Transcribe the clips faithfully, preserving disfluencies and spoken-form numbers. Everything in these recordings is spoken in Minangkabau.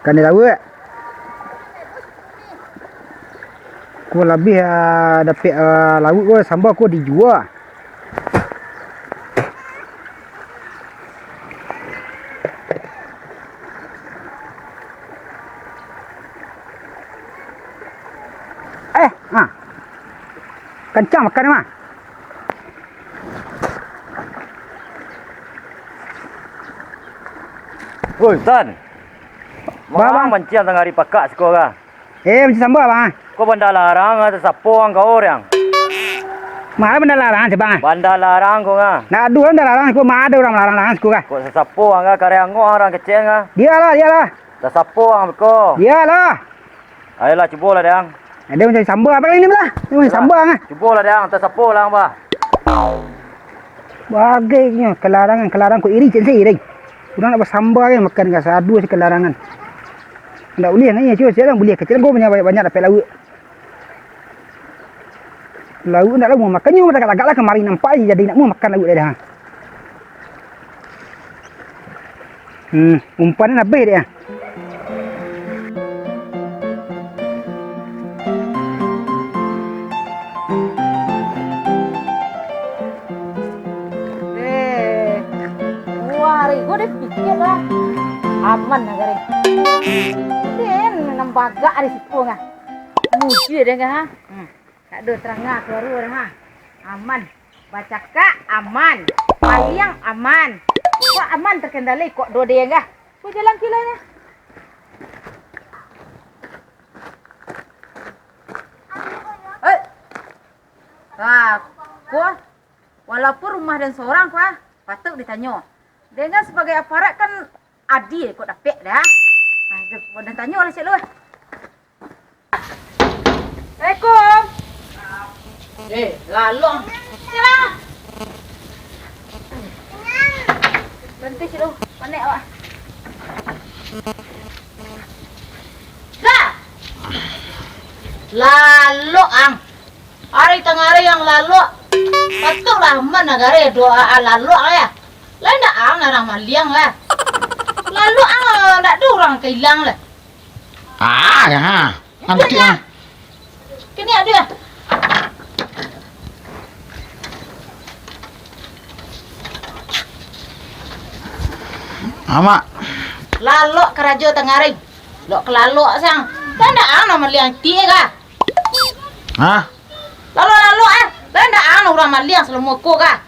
Ikan di lauik. Ko labiah, ah, dapek, ah, lauik ko, samba ko dijua. Eh, ha. Kancang makan mah. Woi, Tan. Ba, Bang. Mancing tangah ari pakak siko ka? Eh, mancing samba, Bang. Ko banda larang, ah, tasapo ang ka urang. Ma banda larang, Bang? Banda larang ko, ah. Ndak ado banda larang siko, ma ado urang larang-larang siko ka? Ko sasapo ang ka, kareh angok urang kecek ang ka. Dialah, dialah. Tasapo ang ko. Dialah. Ayolah, cubolah dek ang. Ado mancing samba, apo ini lah? Ado mancing samba, ah. Cubolah dek ang, tasapo lah ang, bah. Bagai nyo, kalarangan, kalarangan ko iri, cek se iri. Urang nak basamba kan, makan ka sadu se kalarangan. Ndak buliah, ndak iyo, cubo, sialan buliah kecek, ko banyak, banyak dapek lauik. Lauik ndak lah mau makan, nyo tagak-tagak lah kamari nampak je, jadi nak mau makan lauik dah. Hmm, umpan ni abih dek ah. Eh, wah, hari ko deh pikir lah. Aman lah, Gare. Den, nambagak di situ ngah. Muji deh ngah, ha? Hmm. Tak ado tarangah suaro dah, ha. Aman. Bacakak aman. Maliang aman. Kok aman terkendali, kok dode gah. Kok jalan kilanyo. Eh. Ha, ko walaupun rumah den sorang ko, ah, patuik ditanyo. Den kan sabagai aparat kan adie kok dapek dah. Ha, den, den tanyo lah cek lu, ah. Assalamualaikum. Eh, lalok. Silah. Baranti situ, panek awak. Dah. Lalok ang. Ari tangah ari ang lalok. Patuiklah aman nagari doa lalok lah ya. Lah ndak ang urang maliang lah. Lalok ang ndak ado urang ka ilang lah. Ah, ya. Antik ah. Kini ado ya. Amak. Lalok karajo tangah ari. Lok kalalok sang. Kan ndak ang namo liang itik ka? Hah? Lalok-lalok ah. Kan ndak ang urang maliang salamo ko ka?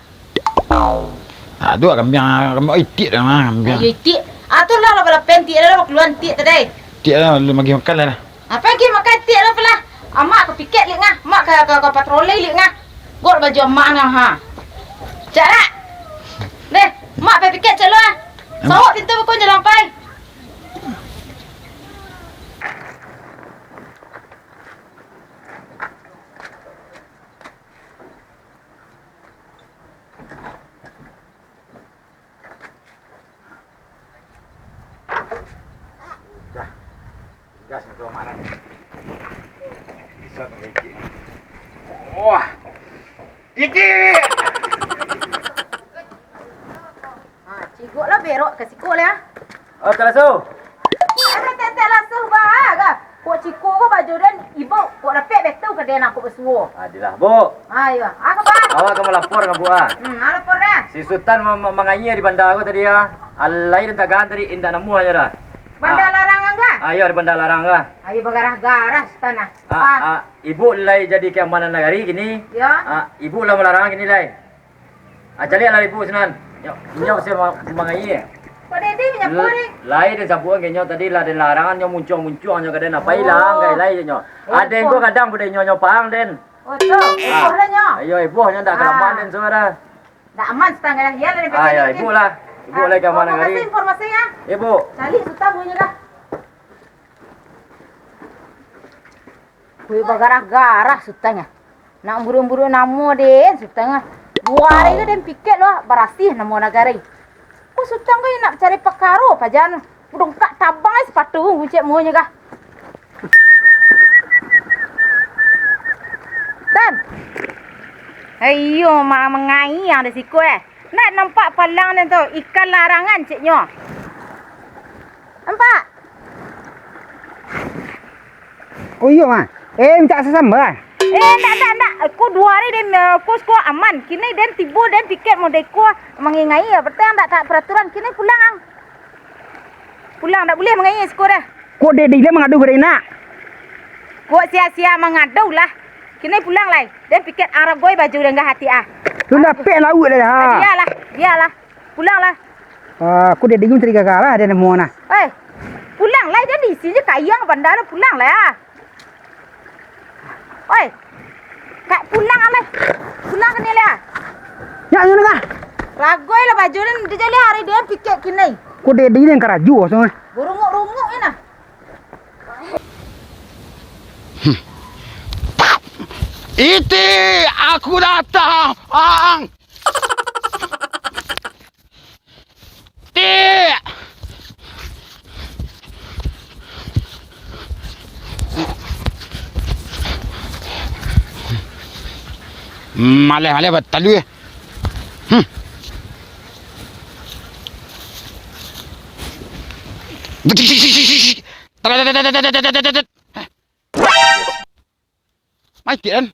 Aduh, kambiang, kambiang itik dah mah, kambiang. Ayo itik. Ah, tu lah, lah balapen itik dah, lah kaluan itik tadi. Itik dah, lu bagi makan lah dah. Apa lagi makan itik dah, apalah? Amak ka piket lik ngah, amak ka, ka, ka patroli lik ngah. Gok baju amak ngah, ha. Cak dak? Deh, amak pai piket cak lu ah. Amak. Sahok pintu bakun jalan pai. Dah. Gas nak makan. Bisa tak licik. Wah. Iki. Ha, cigok lah berok ka siko lah. Oh, talaso. Ada tetek laso bah, ga. Kok ciko ko baju den ibo, kok dapek betu ka den aku basuo. Adilah, Bu. Ayo, aku bah. Awak ka malapor ka Bu ah. Hmm, lapor dah. Si Sutan ma-, ma-, mangayie di banda ko tadi ah. Alai den tagaan tadi indak namuah aja dah. Banda larang ang ga? Ayo, di banda larang ga. Ayo bagarah-garah Sutan ah. Ah, ah, ibu lai jadi keamanan nagari kini. Ya. Ah, ibu lah malarang kini lai. Ah, caliaklah ibu sinan. Nyo, nyo se ma-, mangayie. Kok dede nyapu ni? Lai den sabuang ke nyo tadi lah den larangan nyo muncuang-muncuang nyo ka den apa ilang kai lai nyo. Aden ko kadang bude nyo nyo paang den. Oh, tu. Iboh lah nyo. Ayo iboh nyo ndak kalamaan den suara. Ndak aman setangah ya lah. Ayo ibu lah. Ibu lai keamanan nagari. Informasi ya. Ibu. Cari Sutan bunyi lah. Wih, bagarah-garah Sutan ah. Nak buruak-buruak namo den Sutan ah. Duo ari ko den piket lo, barasiah namo nagari. Ko Sutan ko nak cari pakaro pajan. Budongkak tabang ai sapatu buncek muonyo kah. Tan. Ayo, ma-, mangai ang di siko eh. Nak nampak palang den tu, ikan larangan ceknyo. Nampak? Oh iyo, mah. Eh, mintak sasamba. Eh, ndak, ndak, ndak. Ko duo hari den, eh, ko siko aman. Kini den tibo, den piket model ko mangengai, ya. Berarti ndak taat peraturan. Kini pulang, ang. Pulang, ndak buliah mangengai siko dah. Ko Dedi lah mangadu ka den nak? Ko sia-sia mangadu lah. Kini pulang lai. Den piket aragoi baju den gah ati ah. Lu dapek lauak lah, ha. Dialah, dialah. Pulang lah. Ah, ko Dedi cari gara lah, den namo nah. Eh, pulang lah, jadi isi je kayang pandai lah, pulang lah. Oi. Kak, pulang, alai. Pulang kini, Lia. Nyak, nyak, nyak. Ragoi lah baju ni, dia jadi hari dia piket kini. Ko Dedi ni karajo, so. Burunguk-runguk ni nah. Iti, aku datang, ang. Tik! Maleh-maleh batalua. Hmm. Mai tik kan?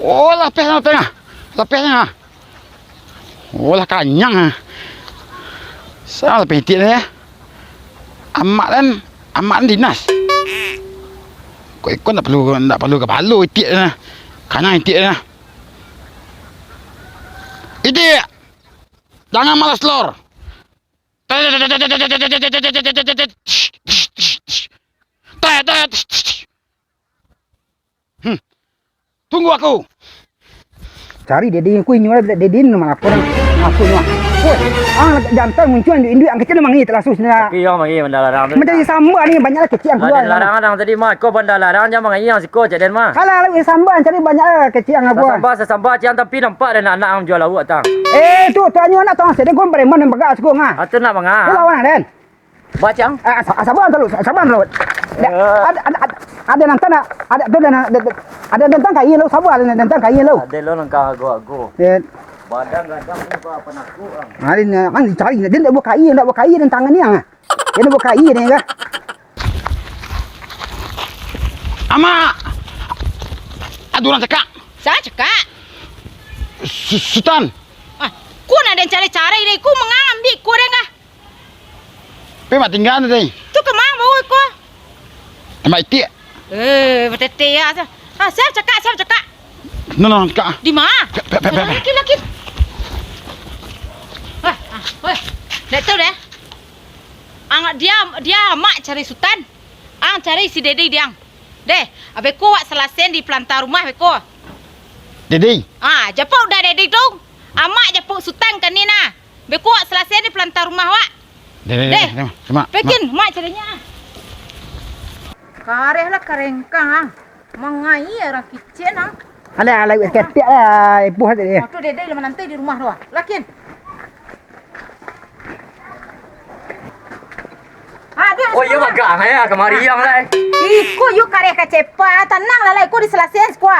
Oh, lapeh, lapeh nah. Lapeh nah. Oh, lah kanyang ah. Sa lapeh tik ya. Amak kan, amak kan dinas. Kok iko ndak perlu, ndak perlu kapalo itik nah. Kanyang itik nah. Itik. Jangan malas lor. Hmm. Tunggu aku. Cari Dedi, aku inyo lah, Dedi ni mana apa dah? Apa ni? Woi, ah, jantan muncul induak-induak yang kecil mangi terlalu sini. Tapi yang mangi benda larang tu. Mencari sambal ni banyak lah kecil yang keluar. Larang tadi mah, kau benda larang jangan mangi yang siko cak den mah. Alah, lagi sambal cari banyak lah kecil yang aku. Sambal, sambal cian tapi nampak dah anak-anak yang jual lauak tang. Eh, tu, tu anyo nak tong, sedang kau preman yang bagak siko ngah. Ah, tu nak mangah. Kau lawan den. Bacang. Ah, sa-, sabar dulu, sa-, sabar dulu. Ada, ada, ada, ada nantang nak? Ada tu dah nak, ada, ada, ada nantang kain lu, sabar ada nantang kain lu. Ada lo nangka ago-ago. Ya. Badan gadang ni apa, apa nak aku, ah? Hari ni kan dicari, dia ndak buka air, ndak buka air dan tangan ni ah. Dia ndak buka air ni kan. Amak! Ada orang cakak. Saya cakak. Su-, Sutan. Ah, ku nak den cari-cari deh, ku mangambi ku deh kah? Pai mak tingga tu tadi? Tu ka ma bawa iko? Tembak itik. Eh, batete ya. Ah, siap cakak, siap cakak. No, no, cakak. Di ma? Pe, pe, pe, pe, pe. Lakin, lakin. Ah, ah, weh. Dek tu deh. Ang, dia, dia amak cari Sutan. Ang cari si Dedi diang. Deh, abeko wak salasen di pelanta rumah beko. Dedi. Ah, japok udah Dedi tu. Amak japok Sutan ka ni nah. Beko wak salasen di pelanta rumah wak. Deh, deh, deh, deh, deh, deh, mak, mak. Pekin, mak carinya. Kareh lah karengkang ah. Mangai orang kicin ah. Alah, alah, ketek lah, ipuh tadi. Oh, tu Dedi lah mananti di rumah tu ah. Lakin. Ah, dia. Oh, iya, bagak, ya, kamari yang lai. Iko, yu kareh kacepa, tanang lah, lai, iko disalasean siko.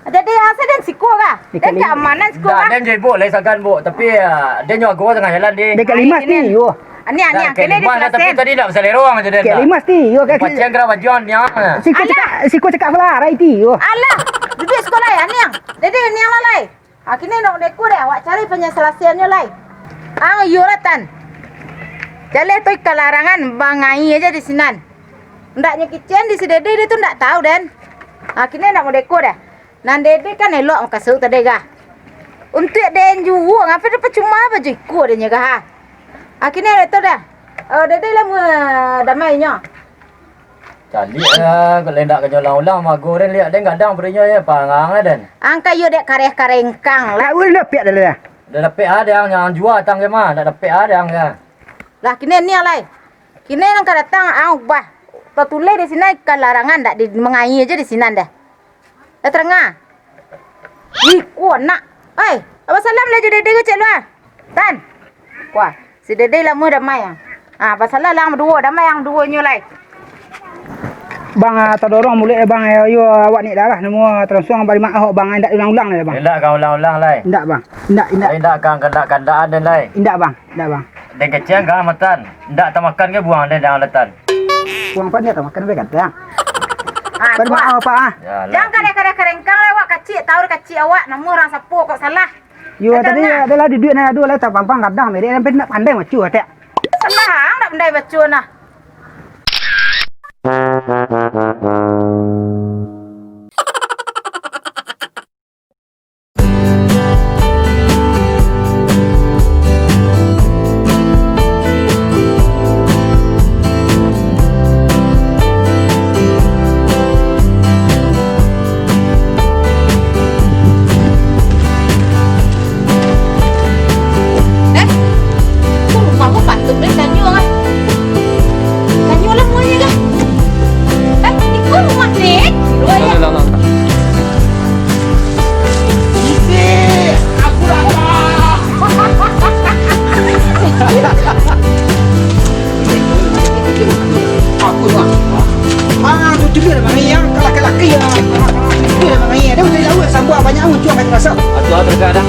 Jadi, asa den siko kah? Den keamanan siko kah? Den jebok lai sagan, Bok. Tapi, ah, den nyo ago tangah jalan, deh. Dekat lima ti, yo. Ani, ani, kena disalasean. Tapi tadi nak basalero aja, den. Dekat lima ti, yo, kan. Pacian kena bajuan, ni, ah. Siko cakap, siko cakap pula, rai ti, yo. Alah, duduk siko lai, ani, ang. Dede, ni, ang, lai. Ha, kini nak deko deh, awak cari panyalasaiannyo lai. Ang iyo lah, Tan. Jaleh tu ka larangan, bangai aja di sinan. Ndaknyo kicen di si Dede, dia tu ndak tahu, den. Ha, kini nak deko deh. Nan Dede kan elok makasuk tadi, gah. Untuak den juo, ngapa dia pacuma baju iko dia nyo, gah, ha? Ha, kini tu dah. Oh, Dede lah mua damai nyo. Caliak lah, kalau indak kanyo ulang-ulang, mago den liak den gadang perinyo ye, pangang lah den. Angka iyo dek kareh-kareh engkang lah. Kau udah dapik dah lah. Dah dapik ah, dang, yang jua tang ke mah, dah dapik ah, dang, ya. Lah, kini ni alai. Kini nang ka datang, ah, ubah. Tatulih di sinan, ka larangan, dak di, mangai aja di sinan dah. Dah terengah. Ih, kuah nak. Oi, abah salam lah jo Dede ko, cek lu ah. Tan. Kuah. Si Dede lamo damai ah. Ah, basalah lah ang baduo, damai ang duonyo lai. Bang, ah, tadorong muluik, Bang, eh, yo, awak ni dah lah, namo, ah, talansuang bari maaf, Bang, indak ulang-ulang lai, Bang. Indak ka ulang-ulang lai. Indak, Bang. Indak, indak. Indak ka kandak-kandakan den lai. Indak, Bang. Indak, Bang. Den kecek ka matan. Indak tamakan ke buang den, jangan letan. Uang Pak ni atau makan bae gadang. Ah, Pak, maaf, Pak, ah. Yalah. Jan kadang-kadang karengkang lah, awak kacik, tahu kacik awak, namuah urang sapo kok salah. Yo, tadi ado lah duduak nah, ado lah tapampang gadang, merek sampai nak pandai macu, atek. Salah, nak pandai macu nah. Eh, kok rumah ko patuik deh, tanyo lah. Tanyo lah muanyo lah. Eh, iko rumah dek. Lah, lah, lah, lah. Isi, aku lapar. Aku lapar. Ah, tu tu dia mangai yang laki-laki ya. Tu dia mangai. Dia udah jauh sambuak banyak muncul kat rasa. Atuh, atuh, dah, dah.